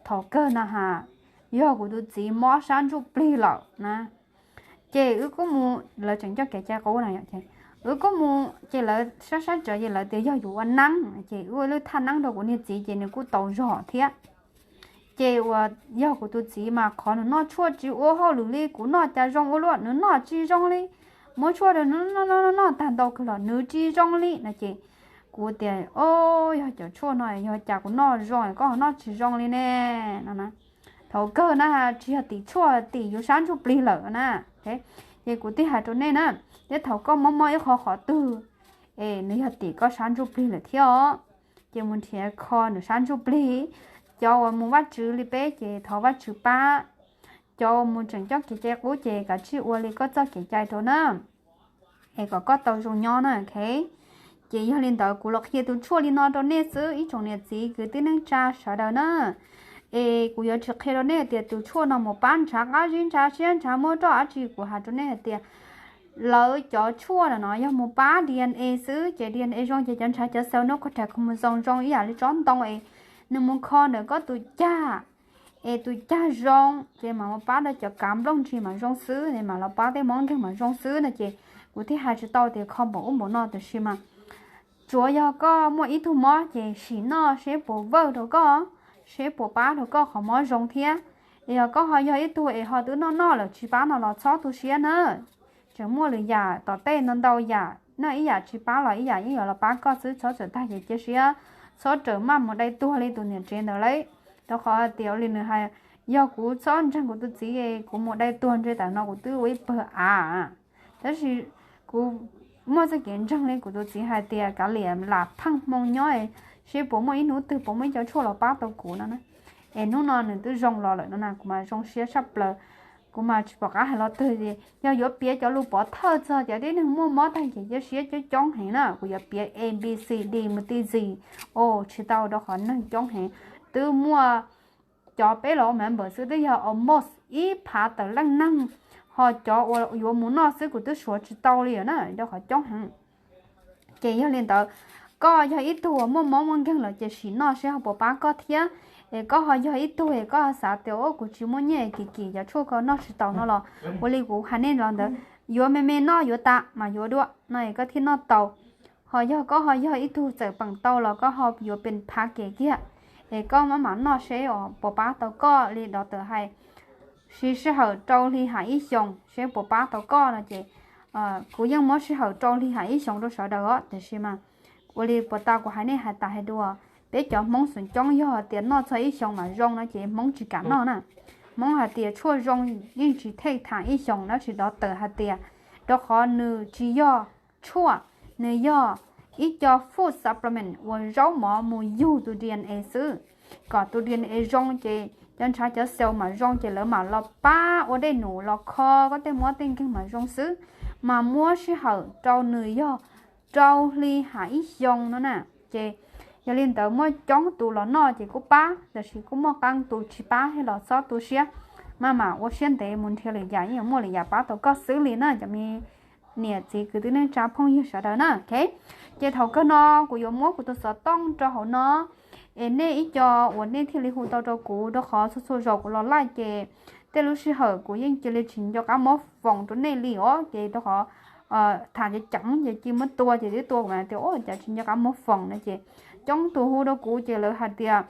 thaum kawg na has, yog kuv tus txiv mob sab ntsuj plig lawm na. Ces wb kuj mus, lawv tseem coj kev cai qub na, wb kuj mus ces lawv sab sab tsawv ces lawv tias yog yus ua neeb ces wb ua lub thaj neeb rau kuv niag txiv ces nws kuj tau zog thiab. Ces uas yog kuv tus txiv mas qhov nws noj tshuaj tsis ua hauj lwm li, kuv noj cas zoo ua luaj, nws noj tsis zoo li. Muab tshuaj rau nws noj noj tag ntau kawg los nws tsis zoo li no ces kuv tias, o, yog cov tshuaj no yog cas kuv noj zoo koj ho noj tsis zoo li ne no na. Thaum kawg na tsis yog tim tshuaj, tim yus sab ntsuj plig lawm na. Ces kuv thiaj hais rau nej na, thiab thaum koj mob mob ib qho qhov twg es nws yog tim koj sab ntsuj plig lawm thiab os. Ces mus nrhiav kho nws sab ntsuj plig. Cov uas mus Vajtswv li peb ces thov Vajtswv pab. Cov uas mus tseem coj kev cai qub ces kav tsij ua li koj txoj kev cai rau na, es kom koj tau zoo nyob na. Ces yog li ntawd kuv los qhia tus tshuaj li no rau nej xwb ib tsoom niam txiv kwv tij neej tsa sawv daws na. Es kuv yuav tsis qhia rau nej tias tus tshuaj no mus pab ntshav qab zib, ntshav siab, ntshav muaj roj dab tsi, kuv hais rau nej hais tias lawv cov tshuaj no yog mus pab DNA xwb ces DNA zoo ces cov ntshav cov cell no kho rhais kho mus zoo zoo ib yam li tsob ntoo es nws mus kho ntawm koj tus cag, es tus cag zoo ces mam mus pab rau cov kav nplooj ntshis mas zoo xwb, es mam los pab tej mob nkeeg mas zoo xwb no ces kuv thiaj hais tsis tau tias kho npaum ub npaum no tiam sis mas tsuav yog koj muaj ib tug mob ces sim noj seb puas work rau koj, seb puas pab rau koj qhov mob zoo thiab. Es yog koj ho yog ib tug es ho twb noj noj lawm tsis pab no los txhob tu siab na. Tseem muaj lwm yam tom tej ntau ntau yam, noj ib yam tsis pab los ib yam yeej yuav los pab koj xwb, txhob txawm tag kev cia siab, txhob rawm maj mus dai tuag li tus niam tsev ntawd lauj. Rau qhov hais tias ua li nws hais, yog kuv txhob ntseeg kuv tus txiv, kuv mus dai tuag ntshe tam no kuv twb ua ib pawg av. Tab sis kuv muaj txoj kev ntseeg li kuv tus txiv hais tias kav liam lam pheej hmoo nyob seb puas muaj ib hnub twg puas muaj ib co tshuaj los pab tau kuv no na. Es hnub no nws twb zoo los lawm no na, kuv mas zoo siab tshaj plaws. Kuv mas tsis pom qab hais lo twg li, yog yuav piav cov lus pov thawj txog cov tib neeg muaj mob tag kev cia siab coob coob heev na, kuv yuav piav A B C D mus tij zis, o, tsis tau rau qhov neeg coob heev. Twb muaj cov peb los member xwb twb yog almost ib phav tawm leej neeg, ho cov uas yuav mus noj xwb kuv twb suav tsis tau li na rau qhov coob heev. Ces yog li ntawd, koj yog ib tug uas muaj mob muaj nkeeg lawm ces sim noj seb ho puas pab koj thiab. Es koj ho yog ib tug es koj xav tias, o, kuv tsis muaj nyiaj kim kim cov tshuaj ko noj tsis tau no los, ua li kuv hais nej los ntawd, yuav me me noj yuav tas mas yuav dua no es koj thiaj noj tau. Ho yog koj ho yog ib tug txawm peem tau los koj ho yuav pes phav kev kiag, es koj maj mam noj seb puas pab tau koj li doctor hais. Siv sij hawm rau hli ham ib xyoos seb puas pab tau koj no ces kuv yeej muab sij hawm rau hli ham ib xyoos rau sawv daws os, tiam sis mas ua li puas tau kuv hais nej hais tas hais dua, peb cov Hmoob xeem coob yog tias noj txog ib xyoos mam zoo no ces Hmoob tsis kam noj na. Hmoob hais tias tshuaj zoo yeej tsis thej tham ib xyoos, tab sis doctor hais tias rau qhov nws tsis yog tshuaj, nws yog ib co food supplement uas zaub mov mus yug tus DNA xwb, kom tus DNA zoo ces cov ntshav cov cell mam zoo ces lawv mam los pab ua dej num los kho koj tej mob tej nkeeg mam zoo xwb. Mas muab sij hawm rau nws yog rau hli ham ib xyoos no na. Ces yog li ntawd muaj coob tus los noj ces kuj pab, tab sis kuj muaj qee tus tsis pab thiab los txhob tu siab, maj mam ua siab ntev mus nrhiav lwm yam yeej yuav muaj lwm yam pab tau koj xwb li na cov me niam txiv kwv tij neej tsa phooj ywg sawv daws na. Ces thaum kawg no kuv yuav muab kuv tus xov tooj rau hauv no, Es nej ib co uas nej thiaj li hu tau rau kuv, rau qhov txhua txhua zaus kuv los live ces tej lub sij hawm kuv yeej cia li tsis nco qab muab foos rau nej li os. Ces rau qhov tham ceev ceev ces cia muab tua ces twb tua kuv mas tias ua cas tsis nco qab muab foos no ces coob tus hu rau kuv ces lawv hais tias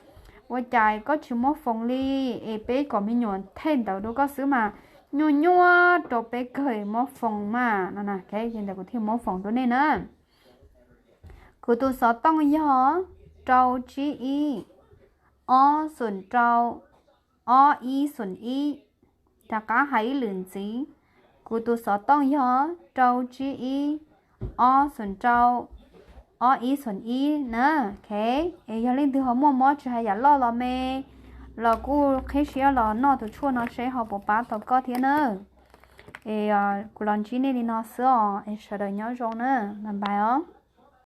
ua cas koj tsis muab foos li, es peb kom me nyuam them ntawv rau koj xwb mas nyuaj nyuaj rau peb kawg, muab foos mas no. Ces ntawd kuv thiaj muab foos rau nej na. Kuv tus xov tooj yog rau tsib ib, ob xoom rau, ob ib xoom ib. Rov qab hais ib lwm ntxiv, kuv tus xov tooj yog rau tsib ib, ob xoom rau, ob ib xoom ib na. Es yog leej twg ho muaj mob tsis hais yam loj los me, los kuj qhib siab los noj tus tshuaj no seb ho puas pab tau koj thiab na. Es kuv los ntsib nej li no xwb os, es sawv daws nyob zoo na, bye bye os.